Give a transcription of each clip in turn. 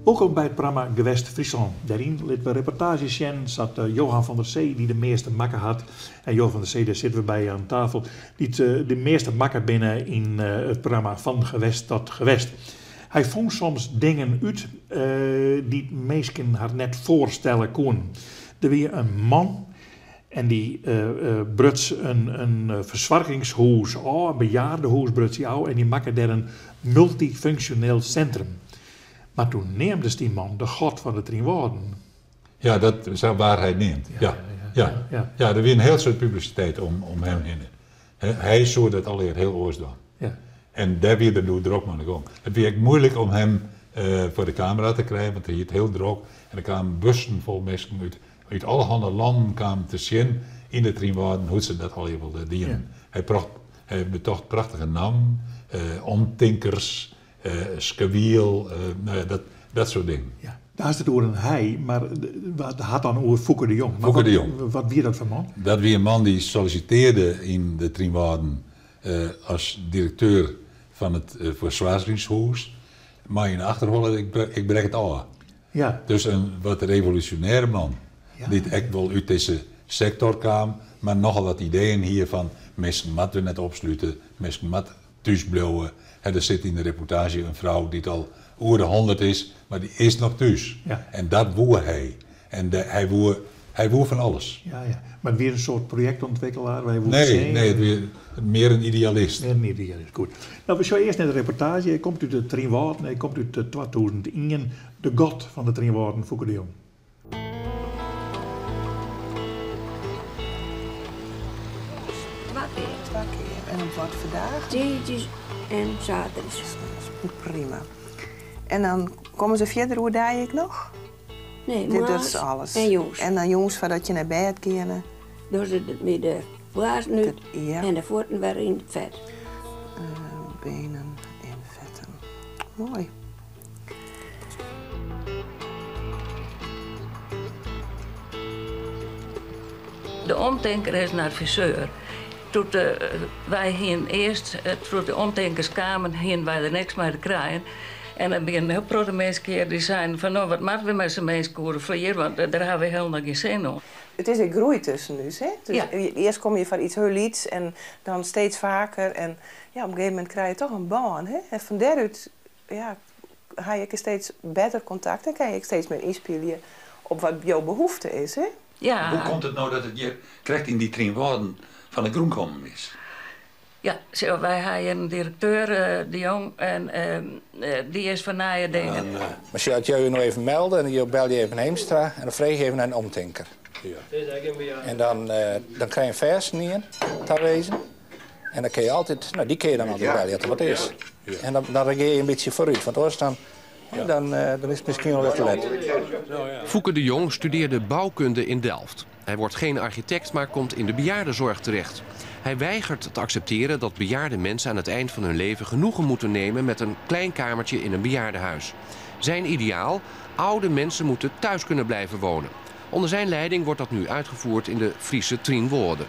Wolkom by it programma Gewest Fryslân. Dêryn litte we reportaazjes sjen sa't Johan van der Zee dy't de measte makke hat. En Johan van der Zee, dêr sitte we by oan tafel, dy't de measte makke binne yn it programma Van Gewest tot Gewest. Hy fûn soms dingen út dy't minsken har net foarstelle koenen. Der wie in man en dy bruts in fersoargingshûs ôf, in bejaardehûs bruts hy ôf en dy makke dêr in multyfunksjoneel sintrum. Mar doe neamdest dy man de god fan de Trynwâlden. Ja, dat, sa waard hy neamd. Ja, ja, ja. Ja, der wie in hiel soad publisiteit om him hinne. Hy soe dat allegear hiel oars dwaan. En dêr wie er doe drok mei oan de gong. It wie ek muoilik om him foar de kamera te krijen, want hy hie it hiel drok. En der kamen bussen fol minsken út út allerhande lannen kamen te sjen yn de Trynwâlden hoe't se dat allegear wol dienen. Hy brocht, hy betocht prachtige nammen, omtinkers, skewiel, no ja, dat, dat soart dingen. Ja, do hast it oer in hy, mar it hat dan oer Foeke de Jong. Foeke de Jong. Wat wie dat foar man? Dat wie in man dy't sollisitearde yn de Trynwâlden as direkteur fan it fersoargingshûs, mei yn de achterholle, ik brek it ôf. Ja. Dus in wat revolúsjonêre man, dy't ek wol út dizze sektor kaam, mar nochal wat ideeën hie fan minsken moatte we net opslute, minsken moatte thús bliuwe. Hè, der sit yn de reportaazje in frou dy't al oer de hondert is, mar dy is noch thús. Ja. En dat woe hy. En de, hy woe, hy woe fan alles. Ja, ja. Mar it wie in soart projektûntwikkelaar? Hy woe Nee, sjen- nee, it wie mear in idealist. Mear in idealist, goed. No, we sjogge earst nei de reportaazje. Hy komt út de Trynwâlden, hy komt út 2001. De god fan de Trynwâlden, Foeke de Jong. Twa kear. Twa kear. En op wat foar dagen? Tiisdeis en saterdeis. Prima. En dan komme se fierder oerdei ek noch? Nee, Dit moarns is alles. en jûns. En dan jûns foardat je nei bêd geane? Dogge se my de hoazzen út Ja. en de fuotten wer yn it fet. Benen in fetten. Moai. De omtinker is in adviseur. Doe't wy hienen earst, troch de omtinkers kamen, hienen wy der niks mei te krijen. En der wienen in hiel protte minsken hjir dy seinen fan no, wat moatte we mei sa'n minske oer de flier, want dêr hawwe wy hielendal gjin sin oan. It is ek groei tusken ús, hè? Dus Ja. earst komme je foar iets hiel lyts en dan steeds faker en ja, op in gegeven momint krije je toch in bân, hè? En fan dêrút ja, ha je ek steeds better kontakt en kinne je ek steeds mear ynspylje op wat jo behoefte is, hè? Ja. Hoe komt it no dat it hjir krekt yn dy Trynwâlden fan de grûn kommen is? Ja, sjoch, wy ha hjir in direkteur, De Jong, en dy is foar nije dingen. Mar sjoch, as jo jo no even melde en jo belje even Heemstra en dan freegje even nei in omtinker. En dan, dan krije je in fêsten ien tawezen. En dan kinne je altyd, no, dy kinne je dan altyd belje as der wat is. En dan, dan reagearje je in bytsje foarút, want oars dan, dan, dan is it miskien al wer te let. Foeke de Jong studeerde bouwkunde in Delft. Hij wordt geen architect, maar komt in de bejaardenzorg terecht. Hij weigert te accepteren dat bejaarde mensen aan het eind van hun leven genoegen moeten nemen met een klein kamertje in een bejaardenhuis. Zijn ideaal? Oude mensen moeten thuis kunnen blijven wonen. Onder zijn leiding wordt dat nu uitgevoerd in de Friese Trynwâlden.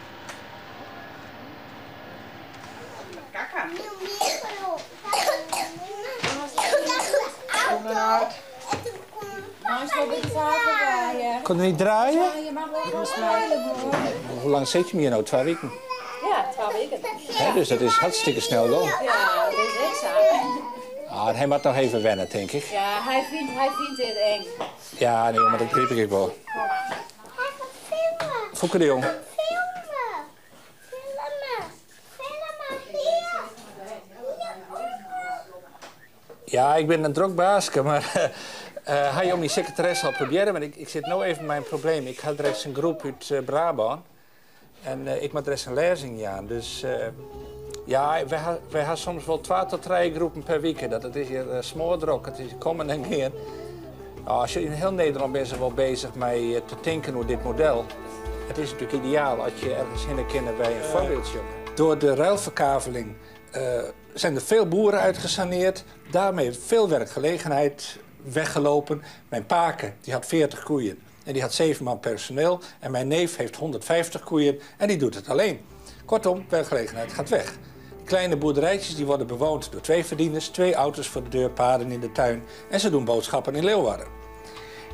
Kon er niet draaien? Hoe lang zit je hier nou? Twa wiken? Ja, twa wiken. Hè, dus dat is hartstikke snel dan. Ja, dat is echt zo. Ah, hy moat noch even wenne, tink ik. Ja, hy fynt it eng. Ja, nee, mar dat begryp ik ek wol. Foeke de Jong. Ja, ik bin in drok baaske, mar ha jo myn sekretaresse al probearre? Want ik sit no even mei in probleem. Ik ha drekst in groep út Brabân en ik moat drekst in lêzing jaan. Dus ja, wy ha soms wol twa tot trije groepen per wike. Dat is hjir smoardrok. It is kommen en gean. No, sjoch, yn hiel Nederlân binne se wol beuzich mei te tinken oer dit model. It is natuerlik ideaal as je ergens hinne kinne by in foarbyldsje. Door de ruilverkaveling zijn er veel boeren uitgesaneerd. Daarmee veel werkgelegenheid weggelopen. Mijn pake die had 40 koeien en die had 7 man personeel. En mijn neef heeft 150 koeien en die doet het alleen. Kortom, werkgelegenheid gaat weg. Kleine boerderijtjes die worden bewoond door twee verdieners, twee auto's voor de deur, paarden in de tuin en ze doen boodschappen in Leeuwarden.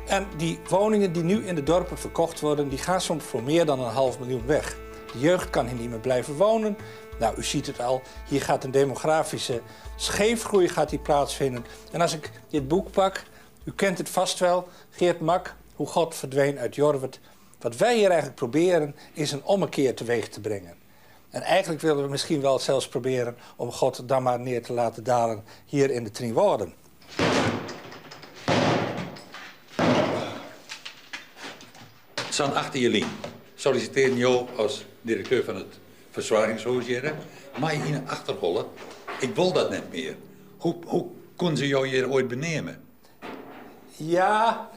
En die woningen die nu in de dorpen verkocht worden, die gaan soms voor meer dan 500.000 weg. De jeugd kan hier niet meer blijven wonen. Nou, u ziet het al, hier gaat een demografische scheefgroei gaat hier plaatsvinden. En als ik dit boek pak, u kent het vast wel, Geert Mak, Hoe God verdween uit Jorwert. Wat wij hier eigenlijk proberen, is een ommekeer teweeg te brengen. En eigenlijk willen we misschien wel zelfs proberen om God dan maar neer te laten dalen hier in de Trynwâlden. Sa'n 18 jaar lyn sollicitearren jo as direkteur fan it fersoargingshûs hjirre. Mei yn 'e achterholle, ik wol dat net mear. Hoe, hoe koenen se jo hjir oait beneame? Ja,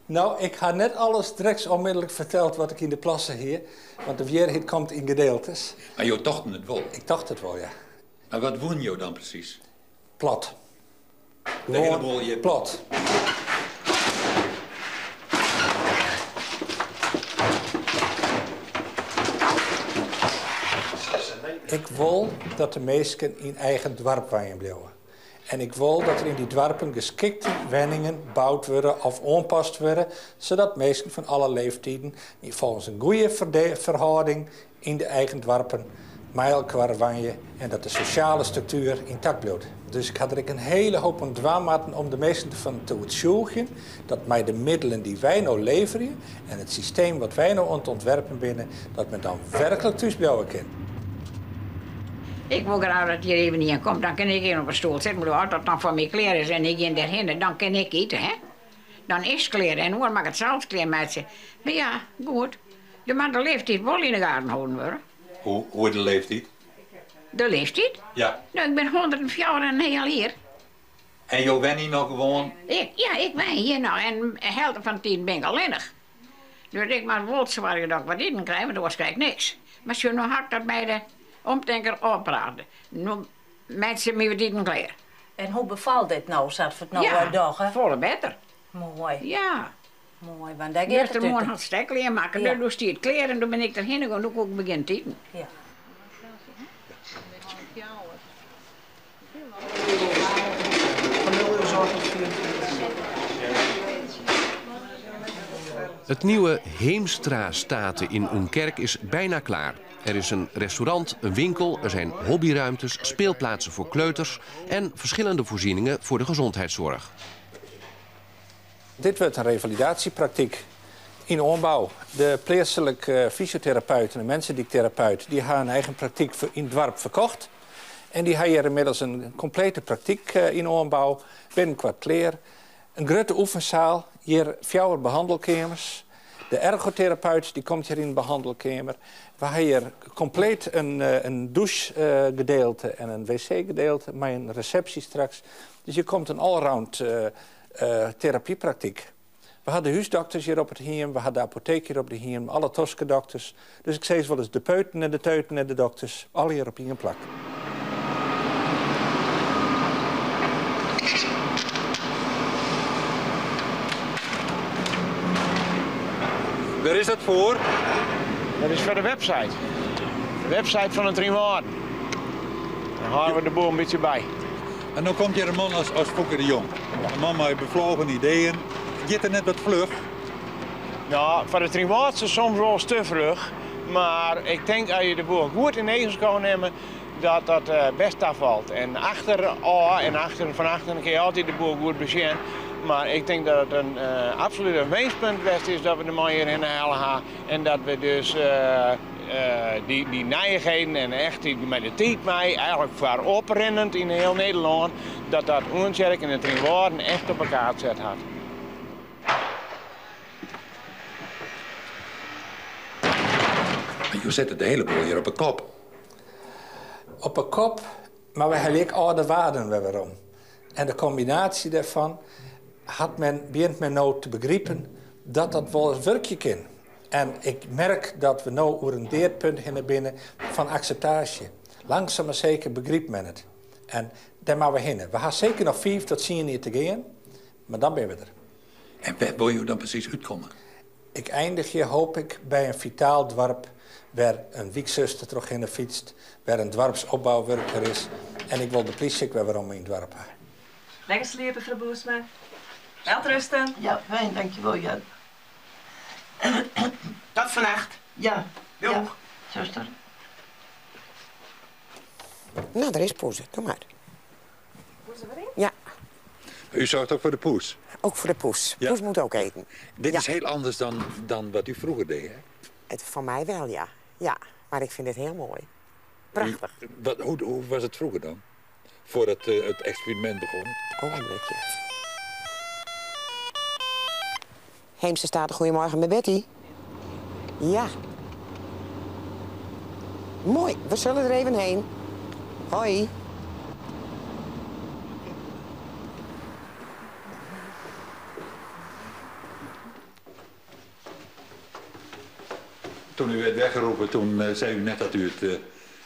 no, ik ha net alles drekt onmiddellik ferteld wat ik yn de plasse hie, want de wierheid komt yn gedeeltes. Mar jo tochten it wol? Ik tocht it wol, ja. Mar wat woenen jo dan presys? Plat. De hiele boel hjir plat. Ik wol dat de minsken yn eigen doarp wenjen bliuwe. En ik wol dat der yn dy doarpen geskikte wenningen boud wurde of oanpast wurde, sadat minsken fan alle leeftiden folgens in goede ferhâlding yn de eigen doarpen mei elkoar wenje en dat de sosjale struktuer yntakt bliuwt. Dus ik ha der ek in hiele hoop oan dwaan moatten om de minsken derfan te oertsjûgjen dat mei de middelen dy't wy no leverje en it systeem wat wy no oan it ûntwerpen binne, dat men dan werklik thús bliuwe kin. Ik wol graach dat hjir even ien komt, dan kin ik even op 'e stoel sitten bliuwe. As dat dan foar my klear is en ik gean dêrhinne, dan kin ik ite, hè. Dan is it klear en oar moat it sels klearmeitsje. Mar ja, goed, der moat de leeftiid wol yn 'e gaten holden wurde. Hoe, hoe is de leeftiid? De leeftiid? Ja. No, ik bin 104 en in heal jier. En jo wenje noch gewoan? Ik, ja, ik wenje hjir noch en de helte fan de tiid bin ik allinnich. Dus ik moat wol soargje dat ik wat iten krij, want oars krij ik niks. Mar sjoch, no ha ik dat by de omtinker ôfpraat. No meitsje se my wat iten klear. En hoe befalt dit no, sa't we it no Ja, dogge? folle better. Moai. Ja. Moai, want dêr giet it Justermoarn út. hat se it klearmakke. Doe stie it klear en doe bin ik derhinne gien. Doe koe ik begjinne te iten. Het nieuwe Heemstra State in Oenkerk is bijna klaar. Er is een restaurant, een winkel, er zijn hobbyruimtes, speelplaatsen voor kleuters en verschillende voorzieningen voor de gezondheidszorg. Dit wurdt in revalidaasjepraktyk yn oanbou. De pleatslike fysioterapeut en de mensendiekterapeut dy ha in eigen praktyk yn it doarp ferkocht. En dy ha hjir ynmiddels in komplete praktyk yn oanbou, binnenkoart klear. In grutte oefenseal, hjir fjouwer behannelkeamers. De ergoterapeut dy komt hjir yn de behannelkeamer. We ha hjir kompleet in dûsgedeelte en in wc-gedeelte mei in resepsje straks. Dus hjir komt in allround terapypraktyk. We ha de húsdokters hjir op it hiem, we ha de apoteek hjir op de hiem, alle toskedokters. Dus ik sis wolris de peuten en de teuten en de dokters, allegear op ien plak. Wêr is dat foar? Dat is foar de website. De website fan de Trynwâlden. Dan hâlde we de boel in bytsje by. En dan komt hjir in man as Foeke de Jong. In man mei befleagen ideeën. Giet it net wat fluch? No, foar de Trynwâldsters soms wol te fluch. Mar ik tink as je de boel goed yn eachskou nimme, dat dat bêst tafalt. En achterôf en fan achteren kinne je altyd de boel goed besjen. Mar ik tink dat it in absolút in winstpunt west is dat we de man hjirhinne helle ha. En dat we dus dy nijichheden en echt dy mei de tiid mei, eigentlik foaroprinnend yn hiel Nederlân, dat dat Oentsjerk en de Trynwâlden echt op 'e kaart set hat. Mar jo sette de hiele boel hjir op 'e kop. Op 'e kop, mar wy helje ek âlde wearden wer werom. En de kombinaasje dêrfan hat men, begjint men no te begripen dat dat wolris wurkje kin. En ik merk dat we no oer in deadpunt hinne binne fan akseptaasje. Langsum mar seker begrypt men it. En dêr moatte we hinne. We ha seker noch 5 tot 10 jier te gean, mar dan binne we der. En wêr wolle jo dan presys útkomme? Ik einigje, hoopje ik, by in fitaal doarp. Wêr in wyksuster trochhinne fytst, wêr in doarpsopbouwurker is en ik wol de plysje ek wer werom yn it doarp ha. Lekker sliepe, frou Boersma. Welterusten. Ja, fijn, dankjewol, Jan. Tot fannacht. Ja, ja, suster. Nou, der is poes. Doe mar. Poes der wer yn? Ja. U zorgt ook voor de poes? Ook voor de poes. Ja. Poes moet ook eten. Dit is heel anders dan, dan wat u vroeger deed, hè? Het, van mij wel, ja. Ja, maar ik vind het heel mooi. Prachtig. U, wat, hoe, hoe was het vroeger dan? Voordat uh, het experiment begon? Ogenblikje. Heemse Staten, goedemorgen met Betty. Ja. Mooi, we zullen er even heen. Hoi. Toen u werd weggeroepen, toen uh, zei u net dat u het uh,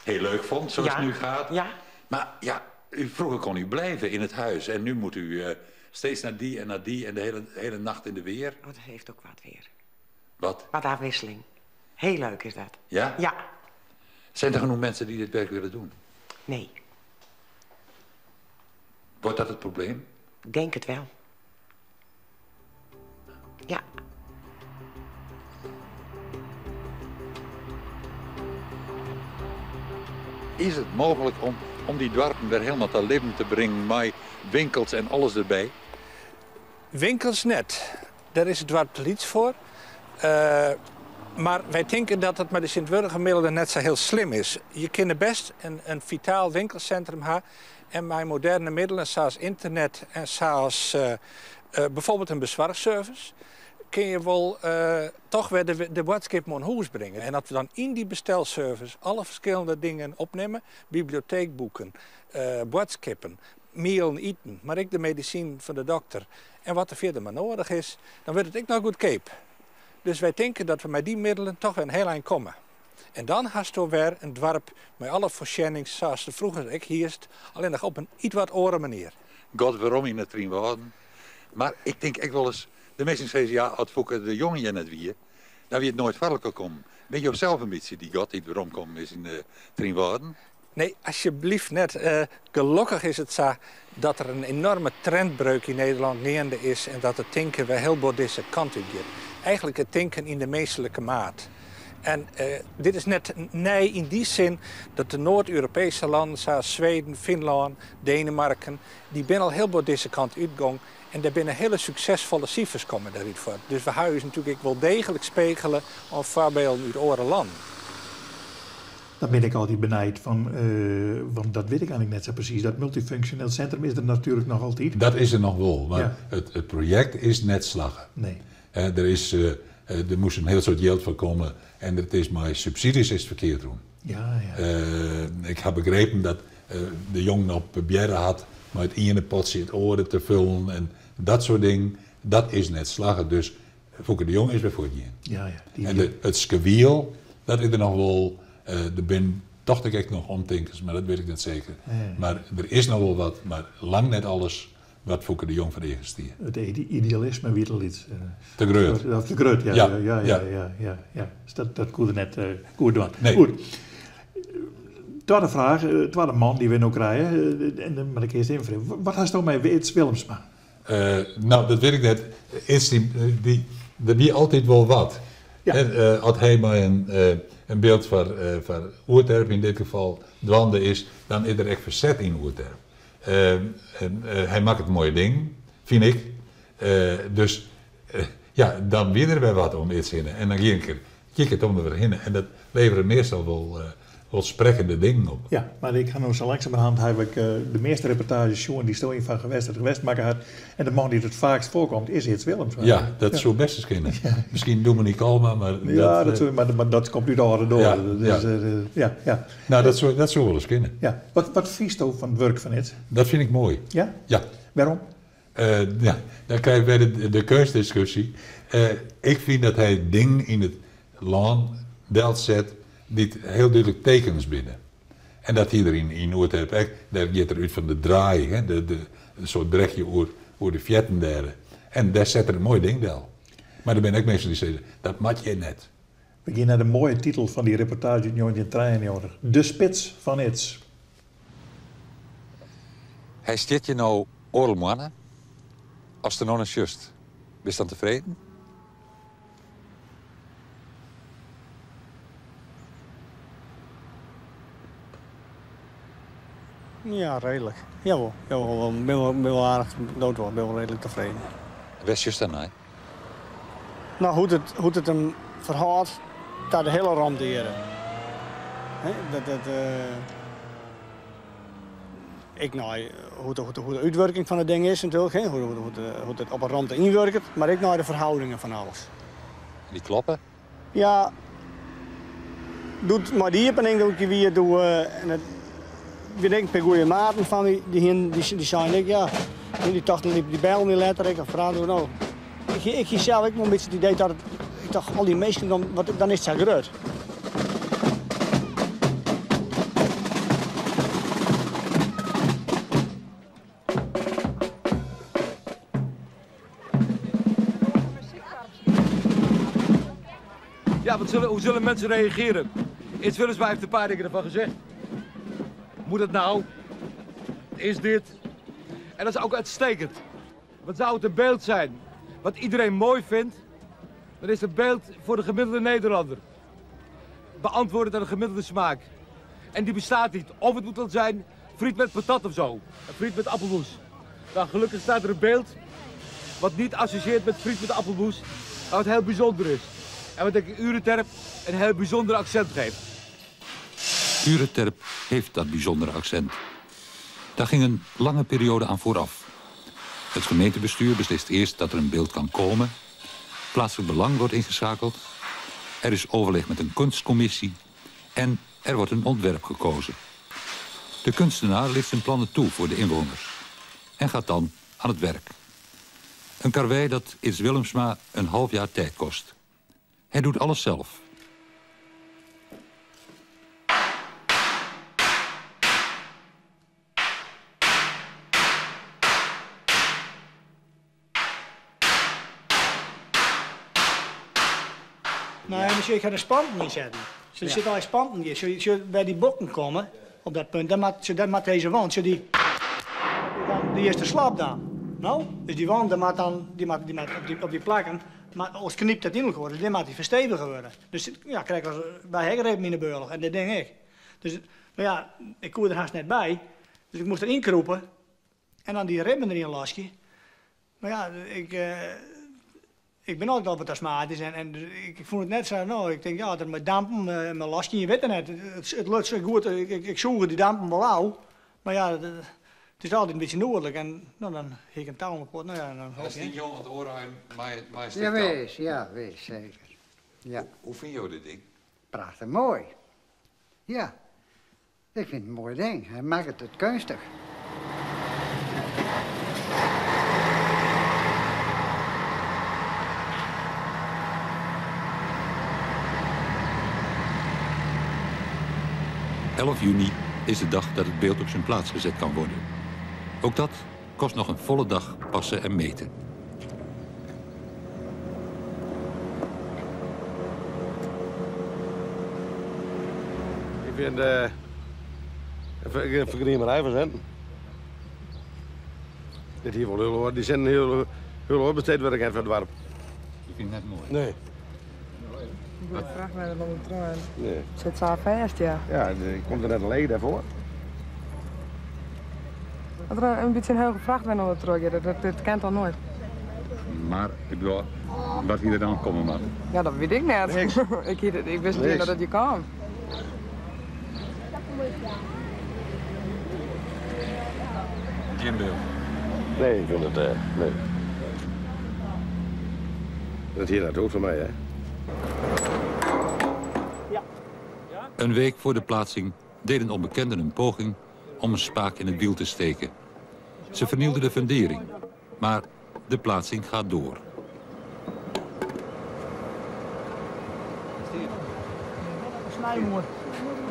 heel leuk vond, zoals ja. het nu gaat. Ja. Maar ja, u, vroeger kon u blijven in het huis en nu moet u uh, steeds naar die en naar die en de hele, hele nacht in de weer. Oh, dat heeft ook wat weer. Wat? Wat afwisseling. Heel leuk is dat. Ja? Ja. Zijn er genoeg mensen die dit werk willen doen? Nee. Wordt dat het probleem? Ik denk het wel. Ja. Is het mogelijk om, om die dorpen weer helemaal te leven te brengen met winkels en alles erbij? Winkels net. Daar is het dorp te lyts voor. Uh, maar wij denken dat het met de Sint-Wurgen net zo heel slim is. Je kunt best een, een vitaal winkelcentrum hebben. En met moderne middelen zoals internet en zoals uh, uh, bijvoorbeeld een bezorgservice... kun je wel uh, toch weer de, de boodschap in huis brengen. En dat we dan in die bestelservice alle verschillende dingen opnemen. Bibliotheekboeken, uh, boodschappen, meal eten, maar ook de medicijn van de dokter. En wat er verder maar nodig is, dan wordt het ook nog goedkoop. Dus wij denken dat we met die middelen toch weer een heel eind komen. En dan hast je weer een dorp met alle voorzieningen zoals de vroeger ik hierst, alleen nog op een iets wat oren manier. God, waarom in het Trien Maar ik denk echt wel eens, de meesten zeggen ja, als Foeke de jongen je net wie, dan wie het nooit verder komen. Ben je op zelf een beetje die God die waarom komt is in de Trien Nee, alsjeblieft net. Uh, gelukkig is het zo dat er een enorme trendbreuk in Nederland gaande is en dat het tinken weer heel deze kant uit gaat. Eigenlijk het tinken in de menselijke maat. En uh, dit is net nee in die zin dat de Noord-Europese landen, zoals Zweden, Finland, Denemarken, die zijn al heel deze kant uitgegaan. En daar binnen hele succesvolle cijfers komen daaruit voor. Dus we huizen natuurlijk wel degelijk spiegelen om voorbeelden uit andere landen. Dan ben ik altijd benijd van, uh, want dat weet ik eigenlijk net zo precies. Dat multifunctioneel centrum is er natuurlijk nog altijd. Dat is er nog wel, maar ja. het, het project is net slaggen. Nee. Er, is, er moest een heel soort geld voor komen en het is maar subsidies is verkeerd doen. Ja, ja. Ik heb begrepen dat de jongen op Bjerre had maar het ene potje het oren te vullen en dat soort dingen. Dat is net slaggen, dus Foeke de Jong is weer voor het Ja, ja. Die, en de, het skewiel, dat is er nog wel. Er ben dacht ik echt nog omtinkers, maar dat weet ik net zeker. Nee. Maar er is nog wel wat, maar lang net alles wat Foeke de Jong van stier. Het idealisme weer al iets. Te groot. Te groot, ja. Ja, ja, ja. ja, ja, ja. Dus dat, dat kon net goed doen. Nee. Goed. Tweede vraag, tweede man die we nu krijgen, en dan moet ik eerst invullen. Wat had je nou met Ids Willemsma? Nou, dat weet ik net. Ids, die, die, die, die altijd wel wat. Ja. En, als hij maar een, een beeld van, van Oerterp in dit geval dwande is, dan is er echt verzet in Oerterp. En, hij maakt het mooie ding, vind ik. Dus ja, dan weer er weer wat om iets in. En dan ging ik, kijk het om er weer heen. En dat leveren meestal wel, wel sprekende dingen op. Ja, maar ik ga nou zo langzamerhand heb ik de meeste reportages zien die storing van gewest het gewest maken had. En de man die het vaakst voorkomt is Ids Willems. Ja, dat zou best eens kunnen. Ja. Misschien Dominique Alma, maar ja, dat, dat, maar, maar dat komt nu de orde door. Ja, dus, ja. ja, ja. Nou, dat zou wel eens kunnen. Ja. Wat viest u van het werk van Ids? Dat vind ik mooi. Ja? Ja. Waarom? Ja, dan krijgen wij de, de keusdiscussie. Ik vind dat hij ding in het land Delt zet die heel duidelijk tekens binnen. En dat hier in, in Oerterp echt, daar gaat er uit van de draai, hè, de, een soort brechtje oer, oer de vjetten daar. En daar zet er een mooi ding wel. Maar er zijn ook mensen die zeggen, dat mat je net. We gean nei de moaie titel fan dy reportaazje út 1993, De Spits fan Ids. Hy stiet hjir no oardel moanne. Ast der no nei sjochst, bist dan tefreden? Ja, redelijk. Jawol, jawol, bin wol, bin wol aardich, dood wol, bin wol redelijk tefreden. Wêr sjochst dan nei? No, hoe't it, hoe't it him ferhâldt ta de hiele romte hjir. Dat, dat, ek nei hoe't de, hoe't de útwurking fan it ding is natuerlik, hè, hoe't, hoe't it op 'e romte ynwurket, mar ek nei de ferhâldingen fan alles. En dy kloppe? Ja, doe't mei de iepening doe't ik wie, doe en it wie ek in pear goede maten fan my, dy hienen, dy, dy seinen ek, ja, dy tochten, dy, dy bellen my letter ek, of praten oer no. Ik hie, ik hie sels ek wol in bytsje it idee dat it, ik tocht, al dy minsken, dan, wat, dan is it sa grut. Ja, wat zullen, hoe zullen mensen reageren? Iets Willemsma heeft een paar dingen ervan gezegd. Moet het nou? Is dit? En dat is ook uitstekend. Wat zou het een beeld zijn wat iedereen mooi vindt? Dan is het beeld voor de gemiddelde Nederlander. Beantwoordend aan de gemiddelde smaak. En die bestaat niet. Of het moet dan zijn friet met patat of zo. Een friet met appelmoes. Nou, gelukkig staat er een beeld wat niet associeert met friet met appelmoes, maar wat heel bijzonder is. En wat ik Ureterp een heel bijzonder accent geeft. Ureterp heeft dat bijzondere accent. Daar ging een lange periode aan vooraf. Het gemeentebestuur beslist eerst dat er een beeld kan komen. Plaatselijk belang wordt ingeschakeld. Er is overleg met een kunstcommissie. En er wordt een ontwerp gekozen. De kunstenaar licht zijn plannen toe voor de inwoners. En gaat dan aan het werk. Een karwei dat Ids Willemsma een half jaar tijd kost. Hij doet alles zelf. Nee, maar ik ga de spanten niet zetten. Ze ja. zitten al spanten hier. Ze, ze bij die bokken komen, op dat punt, dan moet, dan moet deze wand, ze die, die is te slap dan. Nou, dus die wand, die moet dan, die moet, die moet op, die, op die plakken, maar als knipt dat in elkaar, dus die moet die verstevigen worden. Dus ja, krijg als bij Heggereep in de beurlig en dat denk ik. Dus, maar ja, ik koer er haast net bij, dus ik moest erin kroepen en dan die ribben erin lasje. Maar ja, ik, ik ben altijd al wat astmatisch en, en dus ik, ik vond het net zo, nou, ik denk ja, dat met dampen, mijn lastje, je weet het net. Het, het lukt zo goed, ik, ik, ik zoeg die dampen wel af, maar ja, het, het is altijd een beetje noordelijk en nou, dan heb ik een touw om mijn nou ja, dan hoop je. Is het oorheim, maar, maar Ja, wees, ja, wees, zeker. Ja. Hoe, hoe vind je dit ding? Prachtig mooi. Ja, ik vind het een mooi ding. Hij maakt het kunstig. 11 juni is de dag dat het beeld op zijn plaats gezet kan worden. Ook dat kost nog een volle dag passen en meten. Ik vind ik vergriemerij van centen. Dit hier wel heel hoor. Die zijn heel, heel hoor besteed werk van het dorp. Je vindt het net mooi? Nee. Ik vraag mij wel een trein. Nee. Zit zo vast, ja. Ja, ik komt er net alleen daarvoor. Dat er een beetje een hoge vracht bij onder terug, dat, dat, dat kent al nooit. Maar, ik bedoel, wat hier dan komen mag? Ja, dat weet ik net. ik, ik wist niet dat het je kwam. Geen beeld? Nee, ik vind het, nee. Dat hier dat ook voor mij, hè? Ja. Een week voor de plaatsing deden onbekenden een poging om een spaak in het wiel te steken. Ze vernielden de fundering, maar de plaatsing gaat door. Snijmoer.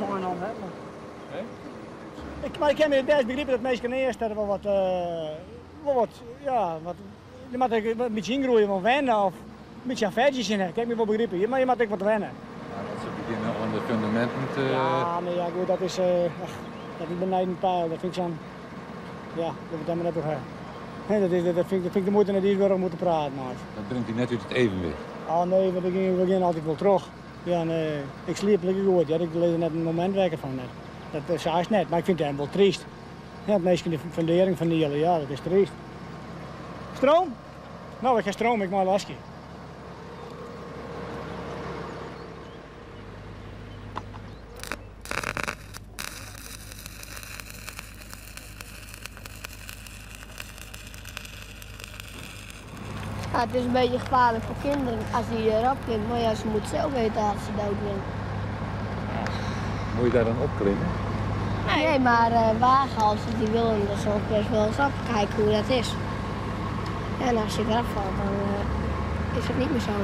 Mooi dan, hè? Ik, maar ik heb me het best begrepen dat mensen eerst dat er wel wat, wel wat, ja, wat, je moet een beetje ingroeien, wel wennen of een beetje aan in. Ik heb me wel begrepen, maar je moet ook wat wennen. Begjinne oan de fundamenten te. Ja, mar ja, goed, dat is, ach, dat is beneden peil. Dat fyn ik sa'n, ja, dat we it daar mar net oer ha. Hè, dat is, dat fyn ik, dat fyn ik de muoite net iens wurdich om oer te praten eins. Dat bringt dy net út it evenwicht? Oh nee, want we gean altyd wol troch. Ja, nee, ik sliep like goed, hear. Ik lis der net in momint wekker fan net. Dat sa is it net, mar ik fyn it dêrom wol tryst. Ja, dat minsken de fundearring ferniele, ja, dat is tryst. Stroom? No, ik ha stroom, ik mei laskje. Ja, het is een beetje gevaarlijk voor kinderen als die erop klimmen. Maar ja, ze moeten zelf weten als ze dood willen. Moet je daar dan op klimmen? Nee, maar uh, waaghalzen die willen er soms best wel eens op kijken hoe dat is. En als je eraf valt, dan uh, is het niet meer zo.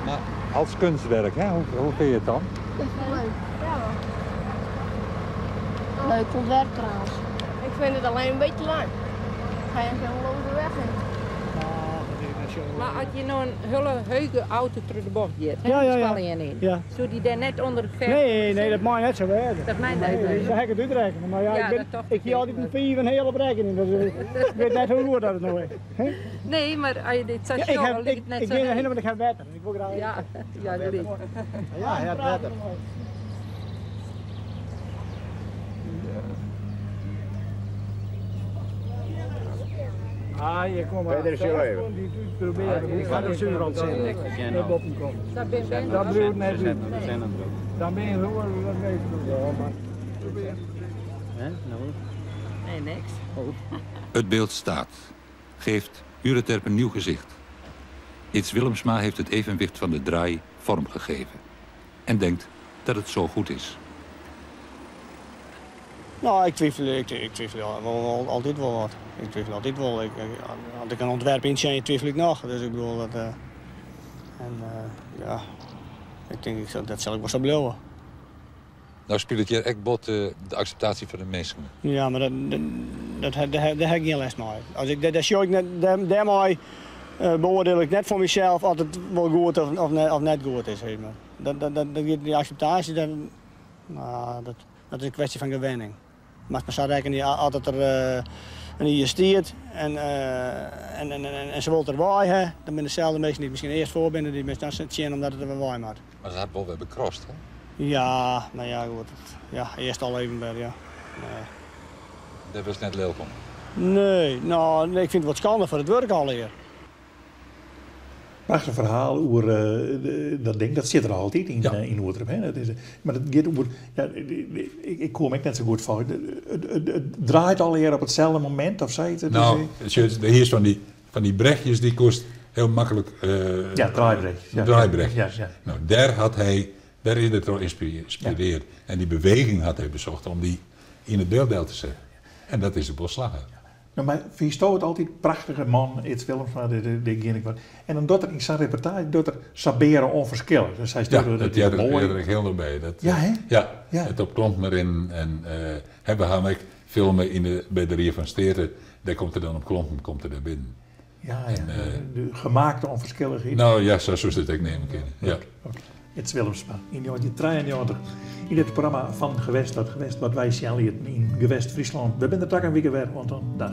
Maar als kunstwerk, hè? Hoe, hoe vind je het dan? Dat is wel leuk. Ja. Leuk ontwerp trouwens. Ik vind het alleen een beetje lang. Ga je helemaal over de weg heen. Maar als je nou een hele heuge auto door de bocht gaat, Ja, ja, ja. in. Ja. Zou die daar net onder het ver? Nee, nee, dat mag net zo werken. Dat mag nee, net Nee, zo. zou ik het uitrekenen. Maar ja, Ja, ik, ben, dat toch ik hier altijd een vier en een hele rekening. Dus ik weet net hoe goed dat het nou is. Hè? Nee, maar als je dit Ja, station ik heb, ligt ik, net ik zo ben heeg. erheen, want ik heb water. Ik wil graag Ja, ja, dat is. Ja, hij had water. Ah, je komt maar. Verder is je even. Die proberen. Ik ga er zuur aan zitten. Dat op hem komt. Dat ben ben. Dat bedoel ik net niet. Dan ben je gewoon, dat weet ik wel. Maar... Nee, niks. Het beeld staat, geeft Ureterp een nieuw gezicht. Ids Willemsma heeft het evenwicht van de draai vormgegeven. En denkt dat het zo goed is. Nou, ik twijfel, ik, ik twijfel wel, wel, altijd wel wat. Ik twijfel altijd wel. Ik, als ik een ontwerp inzien, twijfel ik nog. Dus ik bedoel dat. En ja, ik denk ik, dat zal ik wel zo blijven. Nou speelt hier echt bot de acceptatie van de mensen. Ja, maar dat, dat, dat, daar, daar heb ik geen les mee. Als ik, dat, dat show ik net, daar, daarmee beoordeel ik net voor mezelf of het wel goed of, of, net, of net goed is. Zeg maar. Dat, dat, dat, dat, die acceptatie, dat, nou, dat, dat is een kwestie van gewenning. Maar maar zo rekenen altijd er een hier stiert en, en, en, en, en ze wil er waai, dan zijn dezelfde mensen die misschien eerst voor binnen, die mensen dan zien omdat het er waai maakt. Maar ze had wel weer bekrost, hè? Ja, nou ja, goed. Ja, eerst al even bij, ja. Nee. Dat was net leuk om. Nee, nou, nee, ik vind het wat schande voor het werk al hier. Prachtig verhaal over dat ding, dat zit er altijd in, ja. in Oerterp. Hè? Dat is, maar dat gaat over, ja, ik, ik kom ik net zo goed voor. Het, het, draait al eer op hetzelfde moment of zo? Het nou, is, hier is van die brechtjes die kost heel makkelijk. Ja, draaibrechtjes. Ja. Draaibrechtjes. Ja, ja. Nou, daar had hij, daar is het door geïnspireerd. Ja. En die beweging had hij bezocht om die in het beelddeel te zetten. En dat is de bosslager. Nou, maar vind het altijd prachtige man, iets Willemsma, de, de, de, de, En dan dat er in zijn repertoire, dat er saberen onverschillig. Dus hij ja, dat jij er, er heel nog bij. Dat, ja, hè? Ja, ja, het op klomp maar in. En hebben gaan ik filmen in de, bij de Rier van Steren, daar komt er dan op klompen, komt er daar binnen. Ja, ja. En, de gemaakte onverschilligheid. Nou ja, zo zou het ik nemen kunnen. Ja. Okay. It's Willemsma in 1993. In het programma van Gewest dat Gewest, wat wij zien in Gewest Friesland. We zijn er tak een week weer, want dan dag.